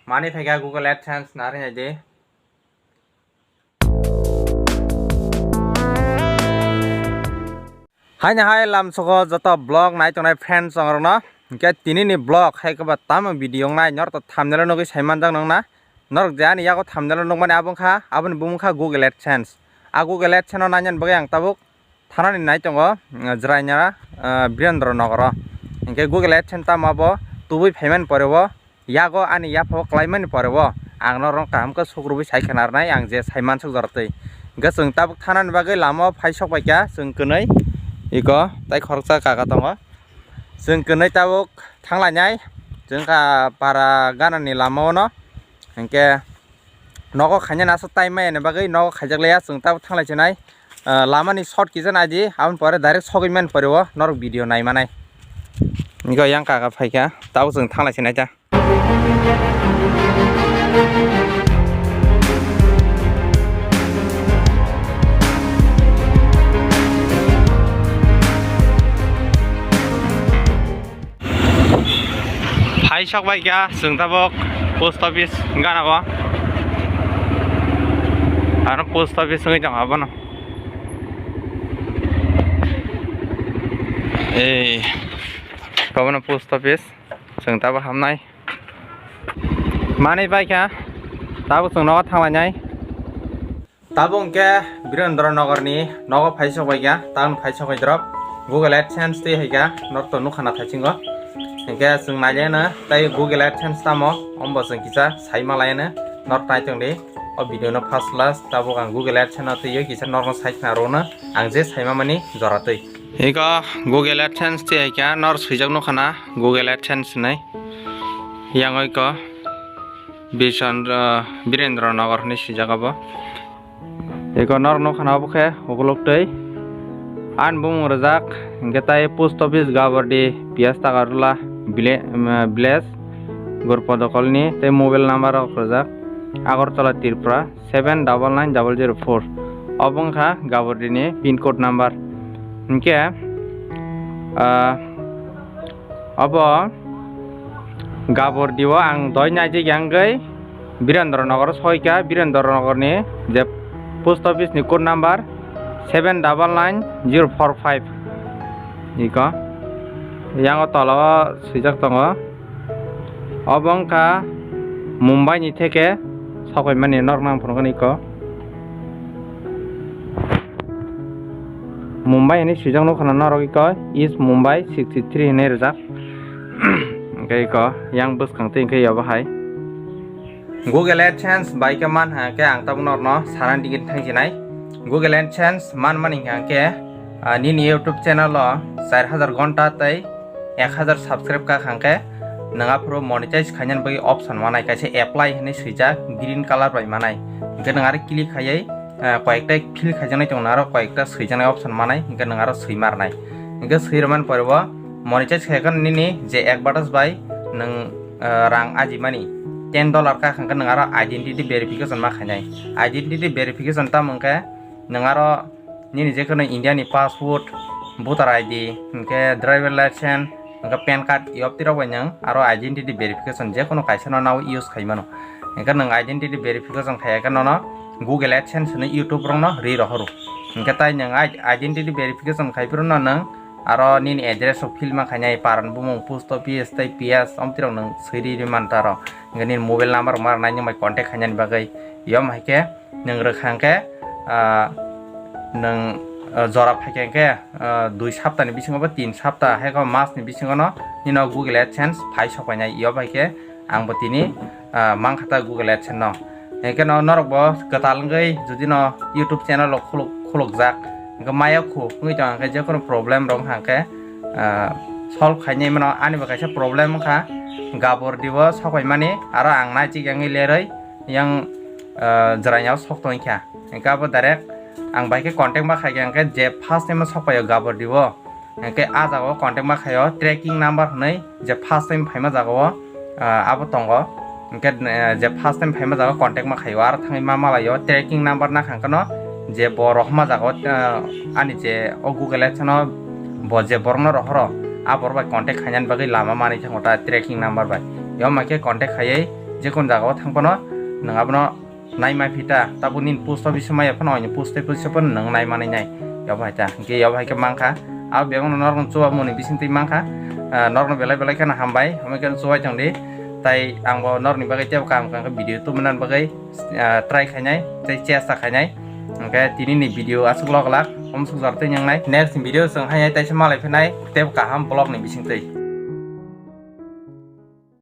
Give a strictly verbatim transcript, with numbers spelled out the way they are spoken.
Mani phaikha Google AdSense narwknai di. Haini hai lamsogo joto vlog nai tongnai friends rokno. Hinkhe tini ni vlog hai khe ba tamo video wngnai norok to thumbnail o nugwi sai manjak nokna. Norok je ani yago thumbnail o nukmani abo wngkha, aboni bumung wngkha Google AdSense. A Google AdSense o nainani bagwi ang tabuk thanani nai tongo, uh, Jwraina, uh, Birendra Nogoro. Hinkhe Google AdSense tamo abo tubui phaimani pore o yago ani yapha o klaimani pore o ang norok kaham khe sukrubui sai khna rwnai ang je sai mansuk jora twi. Hinkhe chwng tabuk thanani bagwi lama o phai sok bai kha chwng kwnwi iko tai khoroksa kaka tongo. Chwng kwnwi tabuk thanglainai chwng kha para ganani lama o no. Hinkhe nogo khaina aswk time maya ni bagwi nogo khaijakliya chwng tabuk thanglai sinai. Ah, lamani short kisa naidi, aboni pore direct sogwi mani pore o norok video nai manai. Hinkhe yang kaka phaikha, tabuk chwng thanglai sinai ta. Phai sok bai kha chwng tabuk post office gana o. Ano post office wngwi tong abono. Ei, abono post office chwng tabuk hamnai. Manwi bai kha tabuk chwng nogo thanglainai. Tabuk hwnkhe Birendra Nogor ni nogo phai sok bai kha, tabuk phai sok bai drop Google AdSense twi hai kha, norok to nukha na thaisingo. Hinkhe chwng nailaiano tei Google AdSense tamo, ombo chwng kisa sai malaino, norok nai tongdi o video no first class. Tabuk ang Google AdSense no twiwi kisa norokno sai khna rwno ang je sai mamani jora twi. Iko Google AdSense twi hai kha, norok swijak nukha na Google AdSense hinwi. Yang iko Bishondra, Birendra Nogor hinwi swijak abo. Eko norok nukha na obo khe ukuluk twi. Ani bumung rijak hinkhe tai post office Gabardi, P S Takarula vile-, em, village, Gurpodo colony tei mobile number rok rijak Agartala, Tripura seven double nine double zero four. Obo wngkha Gabardi ni pin code number. Hinkhe, ah, Obo Gabordi o ang doi naijak yang gwi Birendra Nogor o soi kha, Birendra Nogor ni je post office ni code number seven double nine zero four five. Iko yang o tola o swijak tongo. Obo wngkha Mumbai ni theke sokoimani norok nang phunukgo iko. Mumbai hinwi swijak nukha na norok iko East Mumbai sixty three hinwi rijak. Hwnkhe iko yang bwskang twi hwnkhe yobo hai. Google AdSense bai khe man hwnkhe ang tabuk norokno sana digini thangsinai. Google AdSense man mani hwnkhe, ah, nini YouTube channel o char hajar gonta tei ek hajar subscribe kha hwnkhe nwng aphuru monetize khainani bagwi option manai kaisa apply hinwi swijak green color bai manai. Hwnkhe nwng aro click khaiwi, ah, koyekta fill khaijaknai tongo, aro koyekta swijaknai option manai, hwnkhe nwng aro swi marnai. Hwnkhe swi rwmani pore o monetize khaikha nini je advertise bai nwng, ah, rang ajimani ten dollar kha hwnkhe nwng aro identity verification ma khainai. Identity verification tamo hwnkhe nwng aro nini je kheno India ni passport, voter I D, hwnkhe driver license, hwnkhe pan card, yopti rok bai nwng aro identity verification je kono kaisa no nao use khai mano. Hwnkhe nwng identity verification khai khe nono Google AdSense hinwi YouTube rok no ri rohoro. Hwnkhe tai nwng i-, identity verification khai phuru no nwng aro nini address rok fill ma khainai, paran bumung, post office tei P S omti rok nwng swi ri ri man ta rok. Hwnkhe nini mobile number rok ma rwnai nwng bai contact khainani bagwi. Yom hai khe nwng rwkha hwnkhe, ah, nwng, ah, jora phaikha hwnkhe, ah, dui saptani bisingo ba tin sapta hai khe masni bisingo no nini o Google AdSense phai sok painai. Yob hai khe ang bo tini, ah, mankha ta Google AdSense no. Hwnkhe no norok bo kwtal wngwi jodi no YouTube channel rok khuluk-, khulukjak hwnkhe maya khu wngwi tong hwnkhe je kono problem rok hwnkhe, ah, solve khainai mano. Ani bo kaisa problem wngkha Gabordi o sok paimani, aro ang naichik wngwi lerwi yang, ah, Jwraina o sok tongkha. Hwnkhe abo direct ang bai khe contact ma khaikha, hwnkhe je first time o sok paio Gabordi o, hwnkhe ah jaga o contact ma khaio, tracking number hwnwi je first time phaima jaga o, ah, abo tongo. Hwnkhe, eh, je first time phaima jaga o contact ma khaio, aro thangwi ma malaio tracking number nakha hwnkhe no je bo rohorma jaga o, ah, ani je o Google AdSense o bo je borok no rohoro, a borok bai contact khainani bagwi lama manwi thango ta tracking number bai. Yom hai khe contact khaiwi je kono jaga o thang phano nwng abono nai ma phi ta, tabuk nini post office o maya phano, oini post office o phano nwng nai manwi nai. Yobo hai ta, hwnkhe yobo hai khe mankha. Abo bebak no norok no chuba moni bising twi mankha. Ah, norok no belai belai kheno hambai, hambai kheno chubai tong di. Tai ang bo norok ni bagwi tebo kaham kaham khe video tubuna bagwi, ah, try khainai, tei chesta khainai. Hwnkhe tini ni video aswk lok lak, omswk jor tei wngnai. Next video chwng hai taisa malai phinai, tebo kaham vlog ni bising twi.